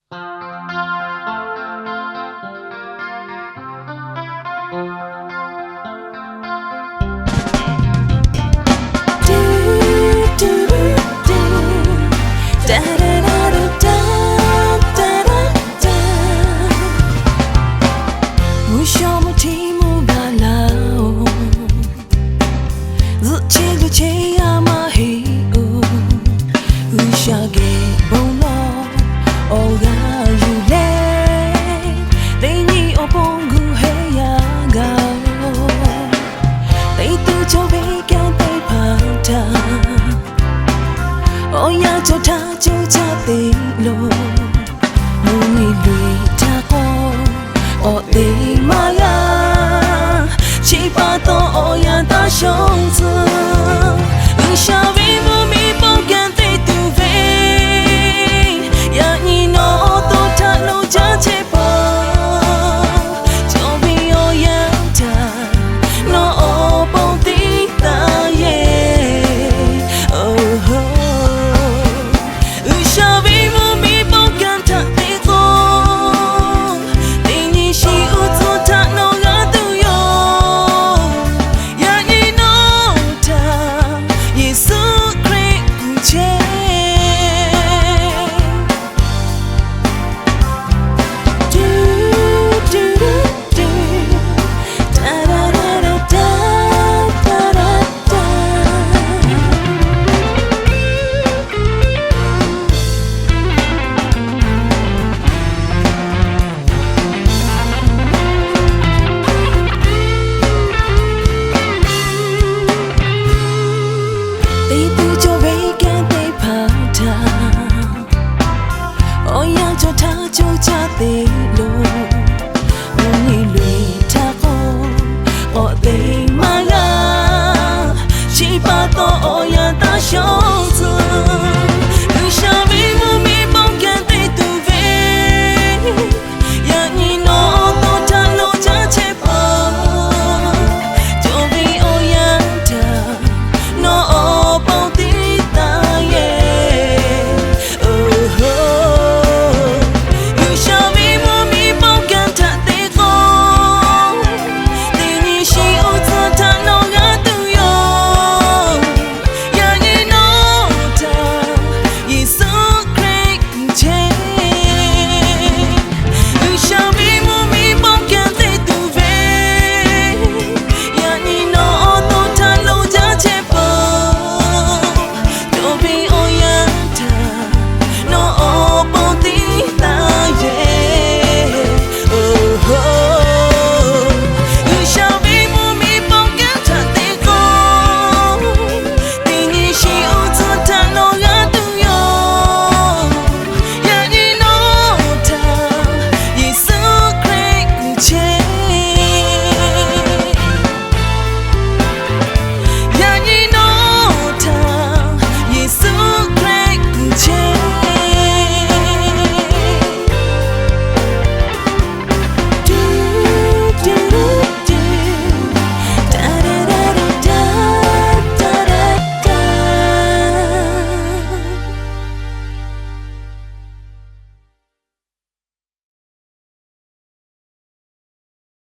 G'uiˬsha mvuhˇ htiˇ mvuhˇ baˬ laˇ-oˬ, zuhꞈ chehˇ luˬ chehˇ yaˇ maˇ heˆ-oˬ. G'uiˬsha geh bon lawˬ awˬ g'aˇ yuˬ leh, teˇ nyi awˬ pon gu heh yaˇ gaˬ-oˬ. Teˇ tuˬ cawˬ ve kanˇ teˇ hpaˍ htaꞈ awˬ yanˇ cawˬ htaˇ coˇ caˇ te lo, mvuhˇ miˬ luˬ htaˇ k'o, k'awꞈ te maˇ g'a. Chi pa taw awˬ yanˇ taˇ shawˉ tcuh, G'uiˬsha ve